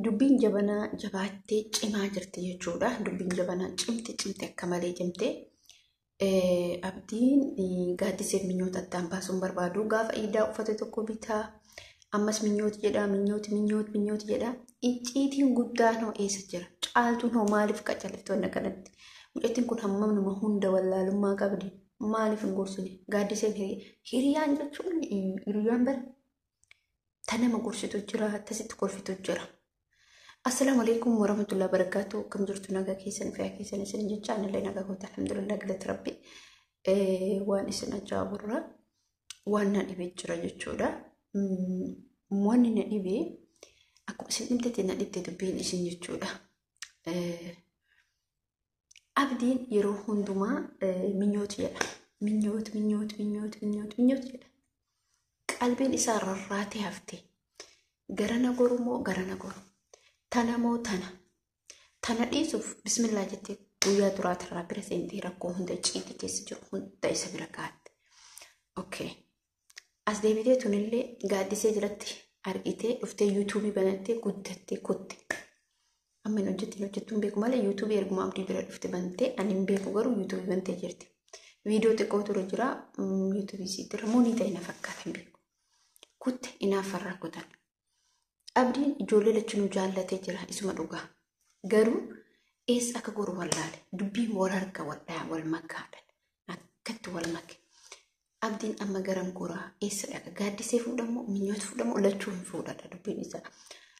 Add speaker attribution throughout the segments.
Speaker 1: Dubbiin jabanaa jabaattee cimaa jirti jechuudha. Dubbiin jabanaa cimte cimte akka malee cimte. Abdiin gaaddiseef minyoota addaan baasuun barbaadu. Gaafa iidaa uffata tokko bitaa. Ammas minyooti jedha, minyooti, minyooti, minyooti jedha. Icciitiin guddaan hoo eessa jira? Caaltuun hoo maaliif qacalifti wanna kanatti? Mucattiin kun hammam nama hunda wallaalummaa qabdi? Maaliif hin gorsine? Gaaddiseen hiriyaan jechuun hiriyaan bara ta nama gorsitu jira, tasitti kolfitu jira. Assalaamu alaikum warahmatullahi wabarakatuh. Akkam jirtu, nagaa keessan, fayyaa keessan isin jecha? Anillee nagaa koota, alhamdulillah, galata rabbi. Waan isin ajaa'iburraa waan na dhibee jira jechuudha. Wanni na dhibee akkuma isin dhibdetti na dhibde dubbiin isin jechuudha. Abdiin yeroo hundumaa minyooti jedha. Minyooti, minyooti, minyooti, minyooti, minyooti jedha. Qalbiin isaa rarraatee hafte. Garana goru moo garana goru? Tana moo tana? Tana dhiisuuf bismillaa jettee guyyaa duraatirraa bira seentee rakkoo hunda icciitii keessa jiru hunda isa bira kaa'atte. Okay. As deebitee tunillee gaaddisee jalatti argitee dhuftee yuutuubii banattee guddattee kutte. Amma hin hojjettin, hojjettuu hin beeku malee yuutuubii erguma Abdii bira dhufte bantee ani hin beeku, garuu yuutuubii bantee jirti. Viidiyoo xiqqoo ture jira yuutuubii isiitti irra ni ta'e na fakkaata, hin beeku. Kutte, inaaffarraa kutan. Abdiin ijoollee lachinuu jaallatee jira, isuma dhugaa. Garuu eessa akka goru wallaale, dubbiin wal harka wal dhayaa wal makaadha. Akkatti wal make. Abdiin amma garam goraa, eessa dhaqa? Gaaddisee fuudhamoo minyoota fuudhamoo lachuu hin fuudhadha dubbiin isaa.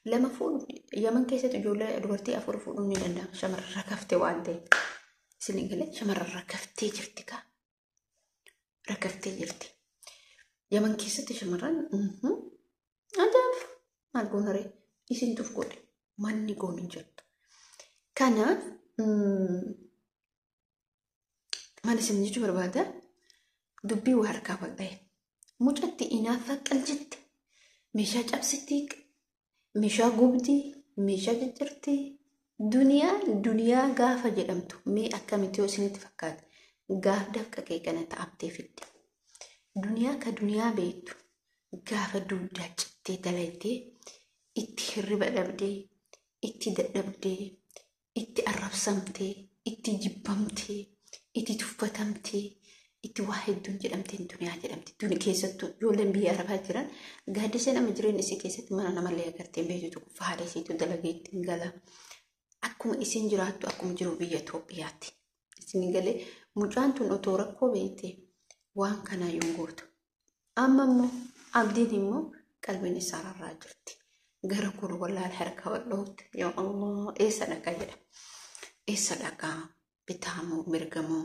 Speaker 1: Lama fuudhu, Yaman keessatti ijoollee dubartii 4 fuudhuun ni danda'ama, shamarran rakaftee waan ta'eef. Isin galee, shamarran rakaftee jirti kaa. Rakaftee jirti. Yaman keessatti shamarran ajaa'ib, maal goonaree, isintuuf godhe manni goon hin jirtu. Kanaaf maal isin jechuu barbaada? Dubbii waa harkaa wal dhahe. Mucatti inaaffaa qaljitte. Meeshaa cabsitti, meeshaa gubdi, meeshaa ciccirti. Duniyaa, duniyaa gaafa jedhamtu mee akkamitti yoo isinitti fakkaate, gaaf dafqa kee kana ta'abtee fidde. Duniyaa ka duniyaa beektu gaafa dugdaa cittee dalaydee, itti hirriba dhabdee, itti dadhabdee, itti arrabsamtee, itti jibbamtee, itti tuffatamtee, itti waa hedduun jedhamteen duniyaa jedhamti. Duni keessattuu ijoolleen biyya arabaa jiran, gaaddisee nama jireenya isii keessatti mana namallee agartee beektu tokko haadha isiitu dalagee ittiin gala. Akkuma isiin jiraattu akkuma jiru biyya Itoophiyaatti. Isin galee, mucaan tun otoo rakkoo beekte waan kanaa yoon gootu. Amma immoo Abdiin immoo qalbiin isaa rarraa jirti. Gara kun wallaala harka wal'ootti. Yaa Allah, eessa dhaqa jedha. Eessa dhaqaa, bitaamoo mirgamoo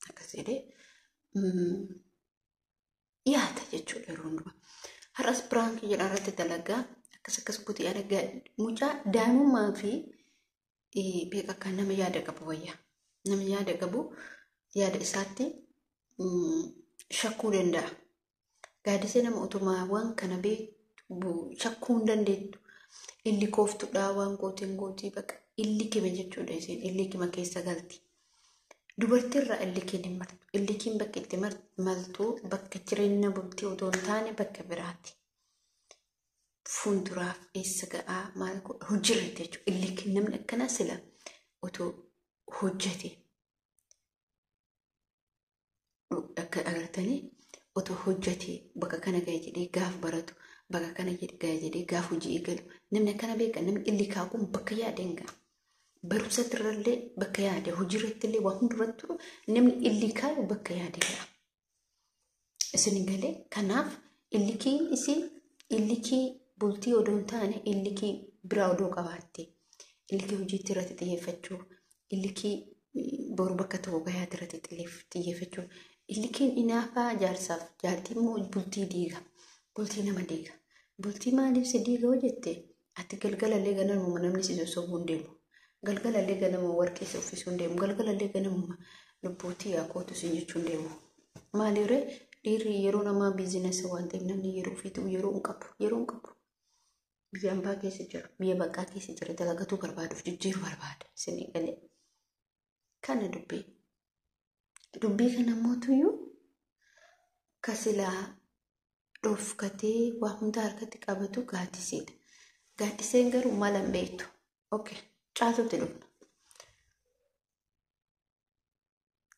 Speaker 1: akkas jedhee dhiyaata jechuudha yeroo hundumaa. Har'as piraankii jedha irratti dalagaa akkas akkas gootee yaada mucaa daa'imummaa fi beeka akka nama yaada qabu wayya. Nama yaada qabu yaada isaatti shakkuu danda'a. Gaaddisee nama utumaa waan kana beektu shakkuu hin dandeettu. Illi kooftudha, waan gooteen gootii, bakka illi kime jechuudha, isheen illi kima keessa galti. Dubartiirraa illikiin hin martu. Illikiin bakka itti maltu bakka jireenya bultii otoo hin taane bakka biraati. Fuulduraaf eessa ga'aa, maal godha, hojiirratti jechuudha. Illikiin namni akkanaa sila otoo hojjete akka agartanii otoo hojjete bakka kana ga'e jedhee gaaf baratu, bakka kana ga'e jedhee gaaf hojii eegalu, namni akkana beeka, namni illikaa kun bakka yaade hin ga'a. Barumsa irrallee bakka yaade, hojii irratti illee, waa hundurattuu namni illikaayu bakka yaade ga'a. Isin galee, kanaaf illikiin isii illikii bultii odoo hin taane illikii biraa odoo qabaatte, illikii hojiitti irratti xiyyeeffachuu, illikii boru bakka tokko gahaatti irratti xiyyeeffachuu. Illikiin inaafaa jaarsaaf jaartii immoo bultii diiga, bultii nama diiga. Bultii maaliif si diiga hoo jette, ati galgalallee ganamuma namni si sossobuu hin deemu. Galgalallee ganamuma warqee si uffisuu hin deemu. Galgalallee ganamuma lubbuutii yaa kootu sin jechuu hin deemu. Maaliiree, dhiirri yeroo namaa biizinasa waan ta'eef namni yeroo ofiitu yeroo hin qabu. Yeroo hin qabu. Biyya ambaa keessa jira. Biyya baqaa keessa jira. Dalagatuu barbaaduuf jijjiiruu barbaada. Isin galee. Kana dubbii. Dubbii kana mootuyyuu kasilaa dhofkatee waa hunda harkatti qabatu gaaddiseedha. Gaaddiseen garuu mala hin beektu. Okay, Caaltuutti dhufna.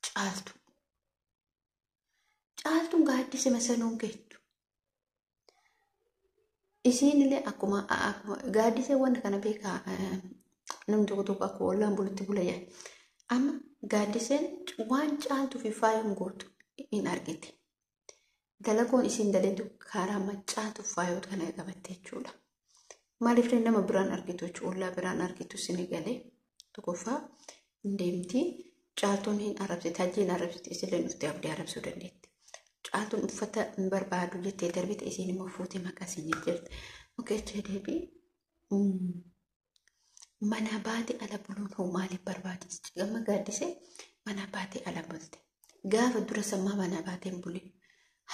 Speaker 1: Caaltu. Caaltuun gaaddise masanuun geettu. Isiin illee akkuma gaaddisee wanta kana beekaa namni tokko tokko akkuma ollaan bulutti bula jedha. Amma gaaddiseen waan Caaltuu fi faayoon gootu hin argite. Dalagoon isiin dalagdu karaa Caaltuu faayoo kana qabatte jechuudha. Maaliif nama biraan argitu jechuudha, ollaa biraan argitu isin galee tokkoffaa hin deemti. Caaltuun hin arrabsite, hajji hin arrabsite, isillee dhuftee abdii arrabsuu dandeetti. Caaltuun uffata hin barbaadu jettee darbite, isiin immoo fuutee maqaa isiin jijjiirte. Okee, achi deebii. Mana baatee ala buluun hoo maaliif barbaachisa? Amma gaaddisee mana baatee ala bulte. Gaafa dura sammaa mana baatee hin bulin.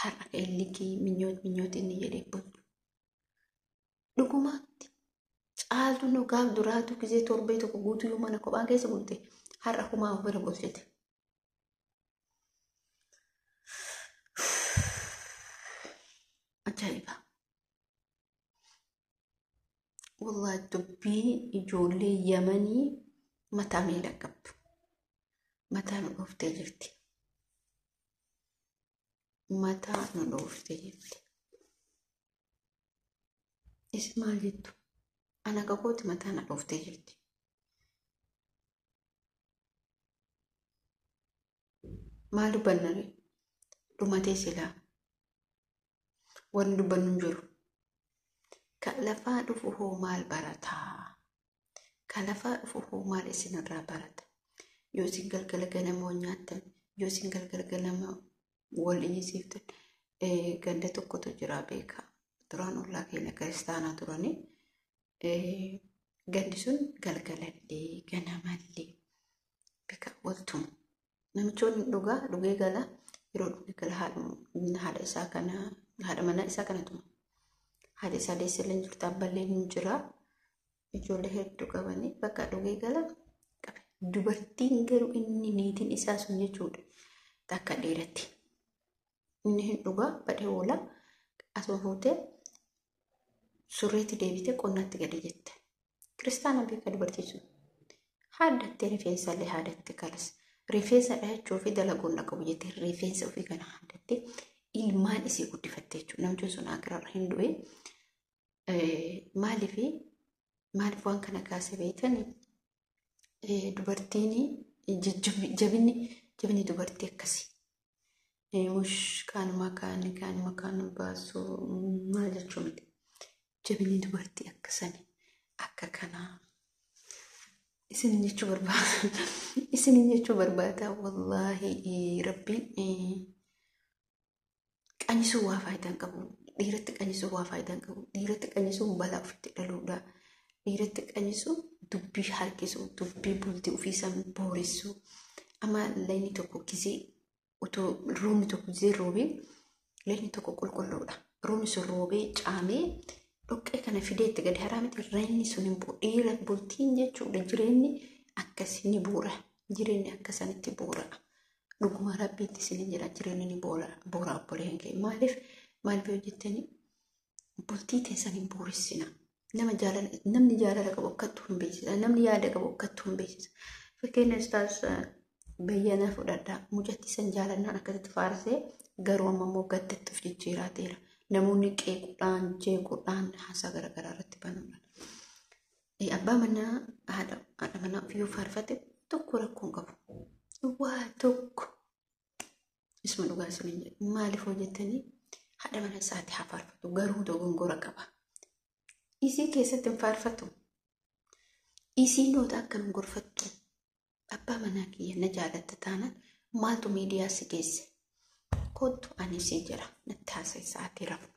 Speaker 1: Har'a illikii minyoot minyoot inni jedhee bultu. Dhugumaatti Caaltuun gaaf duraatu gisee torbee tokko guutuu yoo mana kophaa keessa bulte har'a humaa of bira bulchite. Ajaa'iba! Wallaahi dubbii ijoollee Yamanii mataa miila qabdu. Mataa nu dhooftee jirti. Mataa nu dhooftee jirti. Isin maal jettu? Ana kakooti mataa na dhooftee jirti. Maal dubbanna ree? Dhumatee silaa. Wanni dubbannu hin jiru. Ka lafaa dhufu hoo maal barataa? Ka lafaa dhufu hoo maal isinirraa barata? Yoo isin galgala ganama wal nyaattan, yoo isin galgala ganama wal iyyisiiftan, ganda tokkotu jira beekaa. Duraan ollaa keenya kiristaanaa turanii gandi sun galgalallee ganamallee beekaa waltumu. Namichoonni dhugaa dhugee gala, yeroo dhugee gala haadha isaa kana, haadha manaa isaa kana tuma. Haadha isaa deessillee hin jirtu, abballee hin jira. Ijoollee hedduu qabanii bakka dhugee gala qabe. Dubartiin garuu inni niitiin isaa sun jechuudha. Takka dheeratti. Inni hin dhugaa badhee oola. Asuma fuutee surreetti deebitee qonnatti gadi jette. Kiristaana beeka dubartii sun. Haaddattee rifeensa illee haadatte kalas. Rifeensa dhahachuu fi dalaguun dhaqabu jettee rifeensa ofii kana haadattee ilmaan isii guddifatte jechuudha. Namichi sun akirarra hin du'e. Maaliif maaliif waan kana kaase beektani? Dubartiin jabinni dubartii akkasii. Mush kaanuma kaani kaanuma kaanu baasuu maal jechuu miti. Jabinni dubartii akkasani akka kanaa. Isin jechuu barbaada. Isin jechuu barbaada. Wallaahi rabbiin qanyisuu waa faayidaa hin qabu. Dhiiratti qanyisuu waa faayidaa hin qabu. Dhiiratti qanyisuun balaa ofitti dhaluudha. Dhiiratti qanyisuun dubbii harkisuu, dubbii bultii ofiisan booressuu. Amma layni tokko gisee otoo roobni tokko gisee roobee layni tokko qulqulluudha. Roobni sun roobee caamee dhoqqee kana fidee itti gadi haraa miti, rayni sun hin bu'u. Dhiira bultiin jechuudha, jireenyi akkasii ni bu'uura. Jireenyi akkasanitti bu'uura. Dhuguma rabbiitti isin jira, jireenyi ni bu'uura obboleen kee. Maaliif maaliif hojjettanii bultii teessan hin bu'uuressina. Nama jaalala, namni jaalala qabu akkattuu hin beeksisa. Namni yaada qabu akkattuu hin beeksisa. Fakkeenya Ustaas Bayyanaa fudhadhaa. Mucattii san jaalannaan akkasitti faarsee garuu amma immoo gaddatti of jijjiiraa ta'eera. Namoonni qeequudhaan, jeequudhaan, haasaa garaagaraa irratti banuudhaan. Abbaa manaa haadha manaa ofii yoo faarfate tokko rakkoo hin qabu. Waa tokko. Isuma dhugaa isin jedhu. Maaliif hojjettanii haadha mana isaatti haa faarfatu garuu dogongora qaba. Isii keessatti hin faarfatu. Isii noota akkam gorfattu. Abbaa manaa kiyya na jaalatta taanaan maaltu miidiyaa si geesse? Kottu ani si jira natti haasa'e sa'aatii rafu.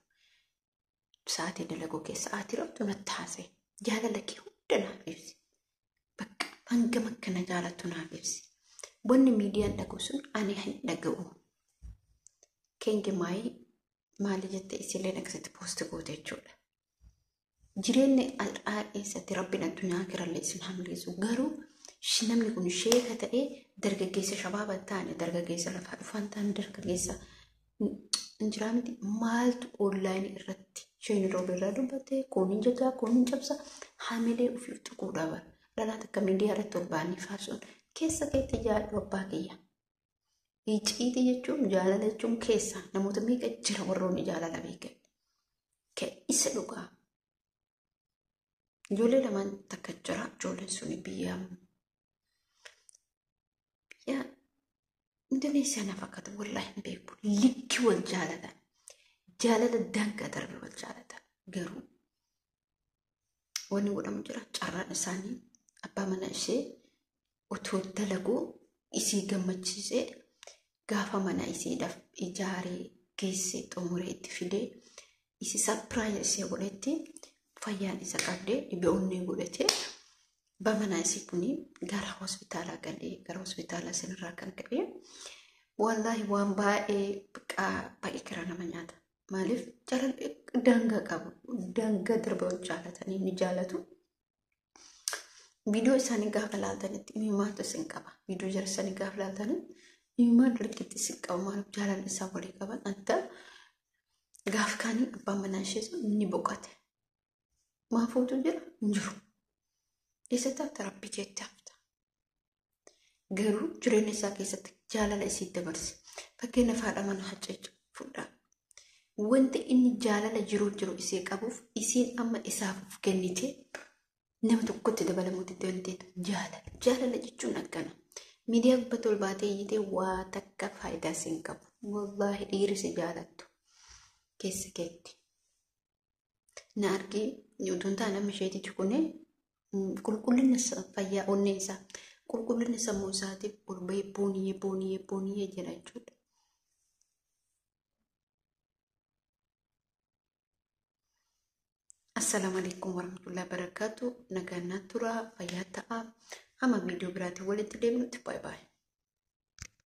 Speaker 1: Sa'aatii dalaguu keessa sa'aatii raftu natti haasa'e. Jaalala kee hunda naaf ibsi. Bakka hangam akka na jaalattu naaf ibsi. Wanni miidiyaan dhaga'u sun ani hin dhaga'u. Keengi maayii maali jettee isillee akkasitti poosti goote jechuudha. Jireenyi har'aa keessatti rabbiin addunyaa kirallee isin hamleessu garuu namni kun sheeka ta'ee dargaggeessa shabaaba taane, dargaggeessa lafaa dhufaan taane, dargaggeessa hin jiraa miti, maaltu onlaayinii irratti Isheen yeroo birraa dubbatte kun hin jajaa kun hin cabsa hamilee ofiif tuquu dhaban. Dhalaa takka miidiyaa irratti ol ba'anii faarsuun keessa keetti jaalladhu abbaa kiyya. Icciitii jechuun jaalala jechuun keessa namoota meeqa jira warroonni jaalala beekan. Isa dhugaa. Ijoollee lamaan takka jira. Ijoolleen sun biyya Indoneesiyaa na fakkaata wallaahi hin beeku. Likki wal jaalatan. Jaalala daangaa darbe wal jaalatan. Garuu wanni godhamu jira carraan isaanii abbaa mana ishee otoo dalaguu isii gammachiisee gaafa mana isiidhaaf ijaaree geessee xumuree itti fidee isii sarpiraayiz ishee godhetti fayyaan isa qabdee dhibee onnee godhatee abbaa manaa isii kun gara hospitaalaa galee gara hospitaalaa sanarraa kan ka'e wallaahi waan baay'ee baay'ee garaa nama nyaata. Maaliif jaalala daangaa qabu daangaa darba jaalatanii ni jaalatu. Viidiyoo isaanii gaafa laaltanitti imimmaantu isin qaba. Viidiyoo jara isaanii gaafa laaltanitti imimmaan likkitti isin qaba. Maaliif jaalala isaan walii qaban adda gaaf kaanii abbaan manaa ishee sun ni boqote. Maafuutu jira hin jiru. Eessatti hafta rabbi keetti hafta. Garuu jireenya isaa keessatti jaalala isii dabarse. Fakkeenyaaf haadha mana hacceecha fudhaa. Wanti inni jaalala jiruu jiru isii qabuuf isiin amma isaaf of kennite nama tokkotti dabalamuutti dandeettu jaalala. Jaalala jechuun akkana. Miidiyaa gubbatti ol baatee iyyitee waa takka faayidaa siin qabu. Wallaahi dhiirri si jaalattu keessa keetti. Na argee utuu hin taane amma isheetichi kun qulqullina fayyaa onnee isaa qulqullina sammuu isaatiif ol bahee booniyyee booniyyee booniyyee jedha jechuudha. Assalaamu alaikum warahmatullahi wabarakatuh. Nagaan naa turaa fayyaa ta'aa. Hamma viidiyoo biraatiin walitti deebinutti baay'ee baay'ee.